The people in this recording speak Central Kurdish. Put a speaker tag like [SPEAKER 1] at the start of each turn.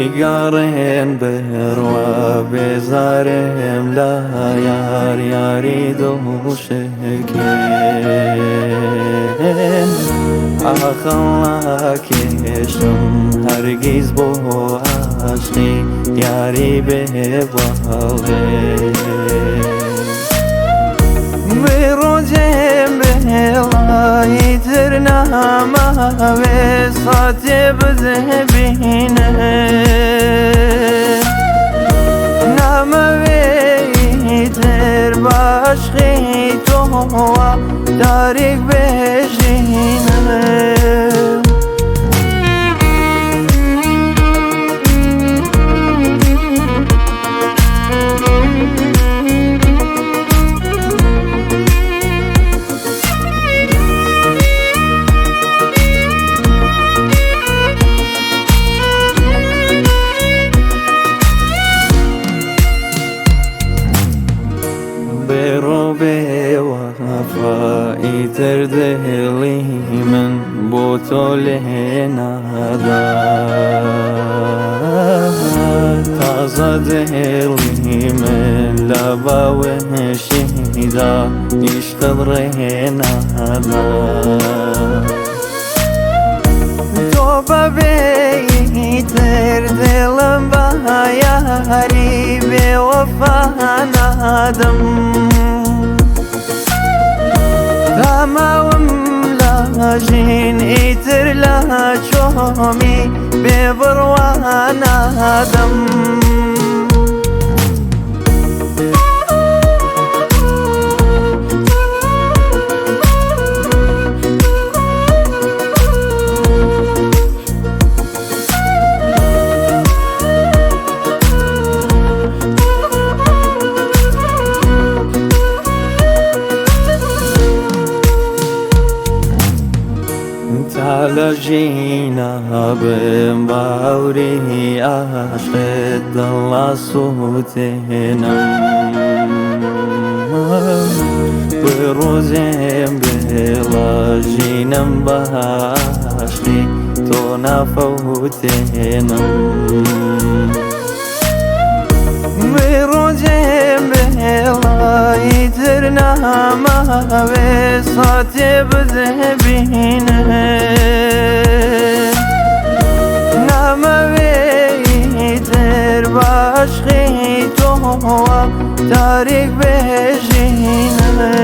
[SPEAKER 1] لیگەڕێن بڕوا بێزارم لە یار یاری دڵشکێن ئاخڵ ناکێشم هەرگیز بۆ عاشقی یاری بێباڵێ ڕۆژێم بێڵایی تر نامەوێ ساتێ بزبینێ نامەوێ تر باشقی تۆوە تاریک بێژینێ. بێڕۆ بێوەفا ئیتر دڵی من بۆ تۆ لێنادا تازە دڵی من لە باوەشیدا عیشقت ڕێنادا تۆ بەبێ ئیتر دڵم بە یاری بێوەفا نادەم تاماوم لە ژین ئیتر لە چۆمی بێبڕوا نادەم. تا لە ژینا بم باوری عاشقت دڵا سووتێنم ڕۆژێم بێڵە ژینم بەعاشقی تۆ نافەوتێنم ڕۆژێم بێڵایی تر نامەوێ ساتێ بزبینێ نامەوێ تر باشقی تۆوە تاریک بێژینێ.